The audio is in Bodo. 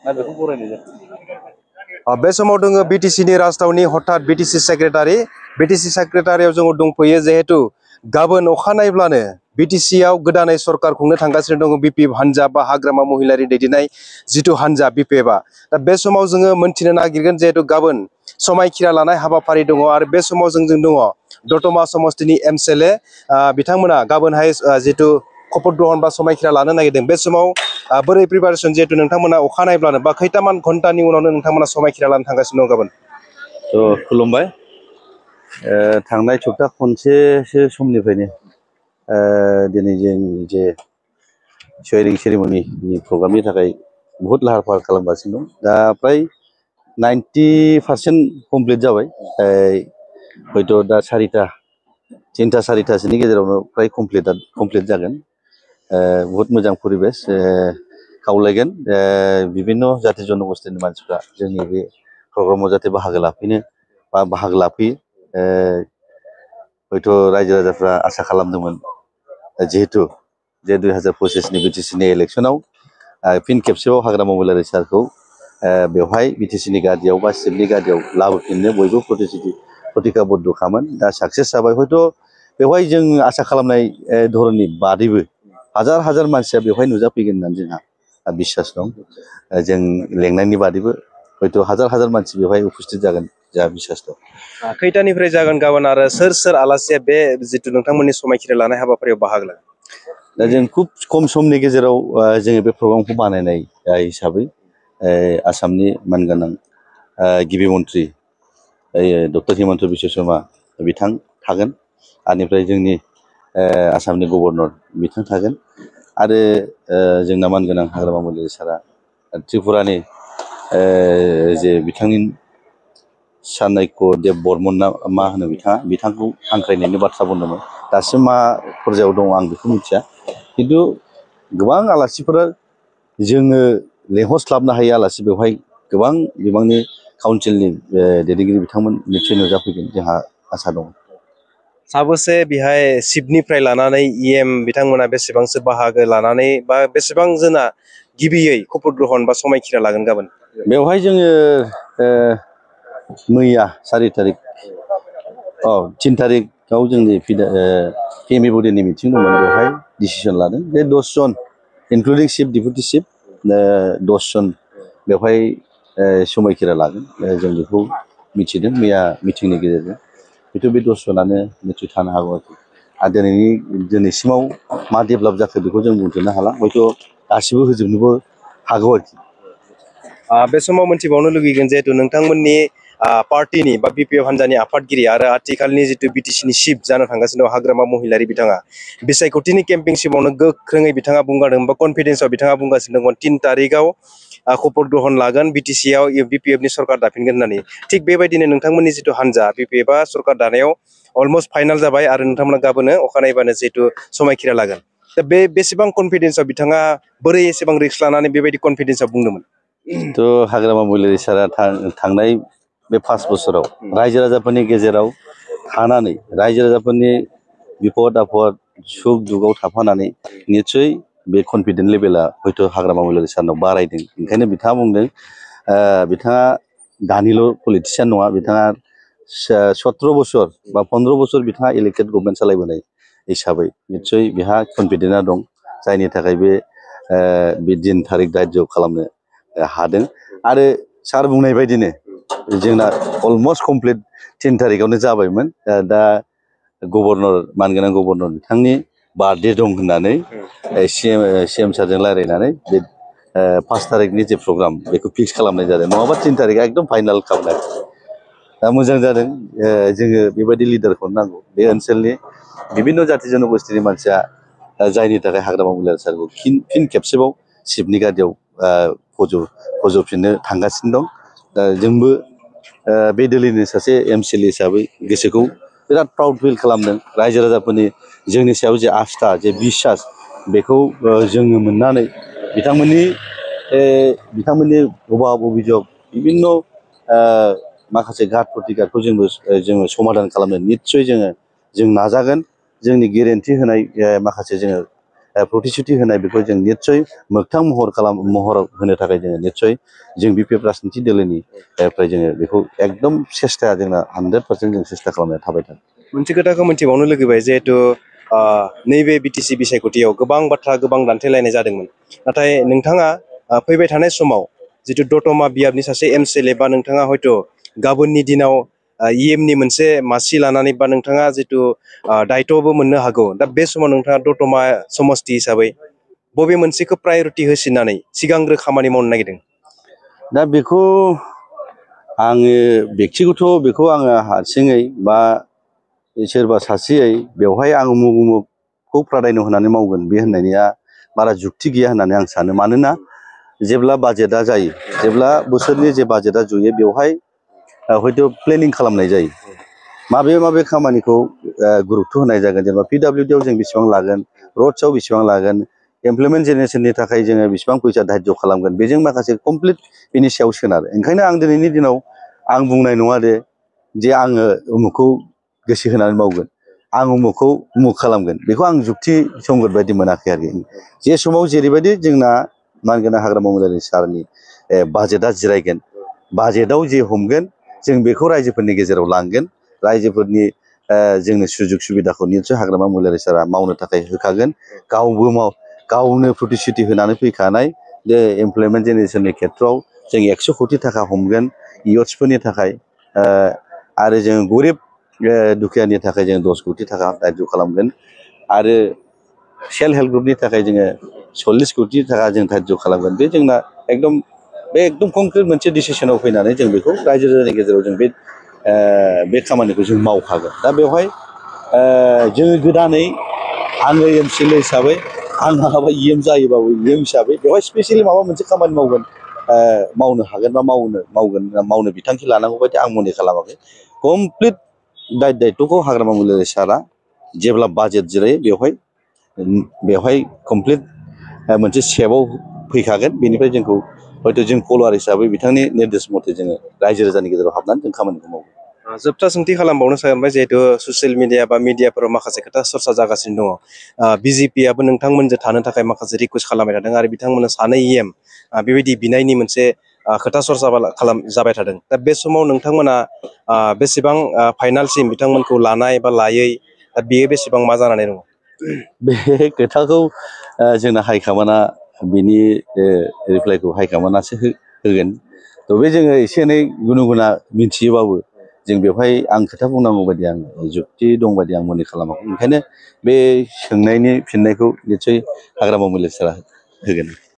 ना बेखौ बरायनाय जादों। बे समाव दोङो बिटिसिनि राजथावनि हठात बिटिसि सेक्रेटारियाव जोङो दंफैयो जिहेतु गाबोन अखानायब्लानो बिटिसिआव गोदानै सरकार खुंनो थांगासिनो दङ बिपिएफ हान्जा बा हाग्रामा महिलारि दैदेननाय जिथु हान्जा बिपिएफआ। दा बे समाव जोङो मोनथिनो नागिरगोन जिहेतु गाबोन समायखिरा लानाय हाबाफारि दङ आरो बे समाव जोंजों दङ दतमा समस्तिनि एमसिएलए बिथांमोना गाबोनहाय जितु खपत ग्रहण बा समायखिरा लानो नागिरदों। बे समाव बोरै प्रिपारेसन जिहेतु नोंथांमोना अखानायब्लानो बा खैथामान घन्टानि उनावनो नोंथांमोना समायखिरा लानो थांगासिनो दं गाबोन? खुलुमबाय। थांनाय सप्ता खनसेसो समनिफ्रायनो दिनै जों जे स्वेरिं सेरेमनिनि प्रग्रामनि थाखाय बहुत लाहार फाहार खालामगासिनो दं। दा फ्राय 90% कमप्लिट जाबाय। हयथ' दा तिनथा सारिथासोनि गेजेरावनो फ्राय कमप्लिट जागोन। बहुत मोजां परिबेस। खावलायगोन बिभिन्न जाति जनगोष्ठीनि मानसिफ्रा जोंनि बे प्रग्रामाव जाहाथे बाहागो लाफैयो। हयथ' रायजो राजाफ्रा आसा खालामदोंमोन जिहेतु जे 2025नि बिटिसिनि इलेक्सनाव फिन खेबसेबाव हाग्रामा महिलारि सारखौ बेवहाय बिटिसिनि गादियाव बा सिफनि गादियाव लाबोफिननो बयबो प्रतिज्ञाबद्धखामोन। दा साक्सेस जाबाय। हयथ' बेवहाय जों आसा खालामनाय धरननि बादैबो हाजार मानसिया बेवहाय नुजाफैगोन होननानै जोंहा बिसास दं। जों लेंनायनि बादैबो हयथ' हाजार मानसि बेवहाय उपस्थित जागोन जोंहा बिसास दं। खैथानिफ्राय जागोन गाबोन आरो सोर आलासिया बे जितु नोंथांमोननि समायखिरा लानाय हाबाफारियाव बाहागो लागोन? दा जों खुब खम समनि गेजेराव जोङो बे प्रग्रामखौ बानायनाय हिसाबै आसामनि मानगोनां गिबि मन्थ्रि डक्टर हिमन्त बिश्व शर्मा बिथां थागोन। आनिफ्राय जोंनि आसामनि गभर्नर बिथां थागोन आरो जोंना मानगोनां हाग्रामा महिलारि सारा त्रिपुरानि जे बिथांनि साननायख' देब बर्मन ना मा होनो बिथांखौ हांख्रायनायनि बाथ्रा बुंदोंमोन। दासिम मा पर्यायाव दङ आं बेखौ मिथिया, खिन्थु गोबां आलासिफोरा जोङो लेंहरस्लाबनो हायै आलासि बेवहाय गोबां बिबांनि काउन्सिलनि दैदेनगिरि बिथांमोन निस्सय नुजाफैगोन जोंहा आसा दं। साबोसे बेहाय सिफनिफ्राय लानानै इएम बिथांमोना बेसेबांसो बाहागो लानानै बा बेसेबां जोना गिबियै खपत ग्रहण बा समायखिरा लागोन गाबोन? बेवहाय जोङो मैया 3 थारिखआव जोंनि पिएमए बडिनि मिटिं दंमोन। बेवहाय डिसिसन लादों बे 10 जन इनक्लुडिं चिफ डिपुटि चिफ 10 जन बेवहाय समायखिरा लागोन। जों बेखौ मिथिदों मैया मिटिंनि गेजेरजों। हयथ' बे 10 जनानो निस्सय थानो हागौ आरोखि। आरो दिनैसिमाव मा डेभेलप जाखो बेखौ जों बुंथ'नो हाला। हयथ' गासिबो होजोबनोबो हागौ आरोखि। बे समाव मोनथिबावनो लुगैगोन जिहेतु नोंथांमोननि पार्टिनि बा बिपिएफ हान्जानि आफादगिरि आरो आथिखालनि जितु बिटिसिनि चिफ जानो थांगासिनो दं हाग्रामा महिलारि बिथाङा बिसायख'थिनि केम्पिं सिमावनो गोख्रोङै बिथाङा बुंगारदों बा कनफिडेन्सआव बिथाङा बुंगासिनो दङ 3 तारिखआव खपत ग्रहण लागोन बिटिसिआव बिपिएफनि सरकार दाफिनगोन होननानै। थिग बेबायदिनो नोंथांमोननि जितु हान्जा बिपिएफआ सरकार दानायाव अलमस्ट फाइनाल जाबाय आरो नोंथांमोना गाबोनो अखानायबानो जितु समायखिरा लागोन। दा बेसेबां कनफिडेन्सआव बिथाङा बोरै एसेबां रिस्क लानानै बेबायदि कनफिडेन्सआव बुंदोंमोन? हाग्रामा महिलारि सारा थांनाय बे 5 बोसोराव रायजो राजाफोरनि गेजेराव थानानै रायजो राजाफोरनि बिपद आफद सुख दुखआव थाफानानै निस्सय बे कनफिडेन्ट लेभेला हयथ' हाग्रामा महिलारि सारनाव बारायदों। ओंखायनो बिथाङा बुंदों बिथाङा दानिल' पलिटिसियान नङा, बिथाङा 17 बोसोर बा 15 बोसोर बिथाङा इलेक्टेड गभर्नमेन्ट सालायबोनाय हिसाबै निस्सय बिहा कनफिडेन्टआ दं, जायनि थाखाय बे 3 तारिख दायज' खालामनो हादों। आरो सार बुंनाय बायदिनो जोंना अलमस्ट कमप्लिट 3 तारिखआवनो जाबायमोन। दा मानगोनां गभर्नर बिथांनि बार्थडे दं होननानै सिएम सारजों रायज्लायनानै बे 5 तारिखनि जे प्रग्राम बेखौ फिक्स खालामनाय जादों। नङाबा 3 तारिखआ एकदम फाइनाल खालामनाय। दा मोजां जादों। जोङो बेबायदि लिडारखौ नांगौ। बे ओनसोलनि बिभिन्न जाति जनगोष्ठीनि मानसिया जायनि थाखाय हाग्रामा महिलारि सारखौ फिन खेबसेबाव चिफनि गादियाव फज'फिननो थांगासिनो दं। दा जोंबो बे दोलोनि सासे एमसिएलए हिसाबै गोसोखौ बिराद प्राउड फिल खालामदों। रायजो राजाफोरनि जोंनि सायाव जे आस्था जे बिसास बेखौ जोङो मोननानै बिथांमोननि अभाब अभिजग बिभिन्न माखासे घात प्रतिघातखौ जोङो समाधान खालामनो निस्सय जों नाजागोन। जोंनि गेरेन्टि होनाय माखासे जोङो प्रतिश्रुति होनाय बेखौ जों निस्सय मोगथां महर होनो थाखाय जोङो निस्सय जों बिपिएफ राजनिति दोलोनि फ्राय जोङो बेखौ एकदम सेस्था जोंना 100% जों सेस्था खालामनाय थाबाय थागोन। मोनसे खोथाखौ मिथिबावनो लुगैबाय जिहेतु नैबे बिटिसि बिसायख'थियाव गोबां बाथ्रा गोबां दान्थेलायनाय जादोंमोन, नाथाय नोंथाङा फैबाय थानाय समाव जिथु दतमा बियाबनि सासे एमसिएलए बा नोंथाङा हयथ' गाबोननि दिनाव इएमनि मोनसे मासि लानानै बा नोंथाङा जिथु दायित्वबो मोननो हागौ। दा बे समाव नोंथाङा दतमा समस्ति हिसाबै बबे मोनसेखौ प्रायरिटि होसिननानै सिगांग्रो खामानि मावनो नागिरदों? दा बेखौ आङो बेक्तिगत बेखौ आङो हारसिङै बा सोरबा सासेयै बेवहाय आं उमुखखौ प्राधान्य होनानै मावगोन बे होननाया बारा जुक्ति गैया होननानै आं सानो। मानोना जेब्ला बाजेटआ जायो, जेब्ला बोसोरनि जे बाजेटआ जयो बेवहाय हयथ' प्लेनिं खालामनाय जायो। माबे खामानिखौ गुरुत्त होनाय जागोन, जेनेबा पिडब्लिउडियाव जों बेसेबां लागोन, रड्सआव बेसेबां लागोन, एमप्लयमेन्ट जेनेरेसननि थाखाय जोङो बेसेबां फैसा धार्य खालामगोन, बेजों माखासे कमप्लिट बेनि सायाव सोनारो। ओंखायनो आं दिनैनि दिनाव आं बुंनाय नङा जे आङो उमुखखौ गोसो होनानै मावगोन, आं उमुख खालामगोन, बेखौ आं जुक्ति संगत बायदि मोनाखै आरोखि। जे समाव जेरैबायदि जोंना मानगोनां हाग्रामा महिलारि सारनि बाजेटआ जिरायगोन, बाजेटआव जे हमगोन जों बेखौ रायजोफोरनि गेजेराव लांगोन, रायजोफोरनि जोंनो सुजुग सुबिदाखौ निस्सय हाग्रामा महिलारि सारा मावनो थाखाय होखागोन। गावनो प्रतिश्रुति होनानै फैखानाय जे एमप्लयमेन्ट जेनेरेसननि खेथ्रआव जों 100 कौटि थाखा हमगोन इयथ्सफोरनि थाखाय, आरो जों गरिब दुखियानि थाखाय जों 10 कौटि थाखा धार्य खालामगोन, आरो सेल्फ हेल्प ग्रुपनि थाखाय जोङो 40 कौटि थाखा जों धार्य खालामगोन। बे जोंना एकदम कनक्रिट मोनसे डिसिसनाव फैनानै जों बेखौ रायजो राजानि गेजेराव जों बे खामानिखौ जों मावखागोन। दा बेवहाय जोङो गोदानै आङो एमसिएलए हिसाबै आं मालाबा इएम जायोबाबो इएम हिसाबै बेवहाय स्पेसियेलि माबा मोनसे खामानि मावनो हागोन बा मावनो बिथांखि लानांगौ बायदि आं मने खालामाखै। कमप्लिट दायित्वखौ हाग्रामा महिलारि सारा जेब्ला बाजेट जिरायो बेवहाय कमप्लिट मोनसे सेपआव फैखागोन। बेनिफ्राय जोंखौ हयथ' जों फल'वार हिसाबै बिथांनि निर्देश मथे जोङो रायजो राजानि गेजेराव हाबनानै जों खामानिखौ मावगोन। जोबथा सोंथि खालामबावनो सानबाय, जिहेतु ससियेल मिडिया बा मिडियाफोराव माखासे खोथा सरसा जागासिनो दङ। बिजेपिआबो नोंथांमोनजों थानो थाखाय माखासे रिकुवेस्ट खालामबाय थादों आरो बिथांमोननो सानै इएम बेबायदि बिनायनि मोनसे खोथा सरसा जाबाय थादों। दा बे समाव नोंथांमोना बेसेबां फाइनालसिम बिथांमोनखौ लानाय बा लायै, दा बेयो बेसेबां मा जानानै दङ? बे खोथाखौ जोंना हाइकमान्डआ बिनि रिप्लाइखौ हाइकमान्डआसो होगोन। थ' बे जोङो एसे एनै गुनु गुना मिथियोबाबो जों बेवहाय आं खोथा बुंनांगौ बायदि आं जुक्ति दं बायदि आं मने खालामाखै। ओंखायनो बे सोंनायनि फिननायखौ निस्सय हाग्रामा महिलारि सारा होगोन।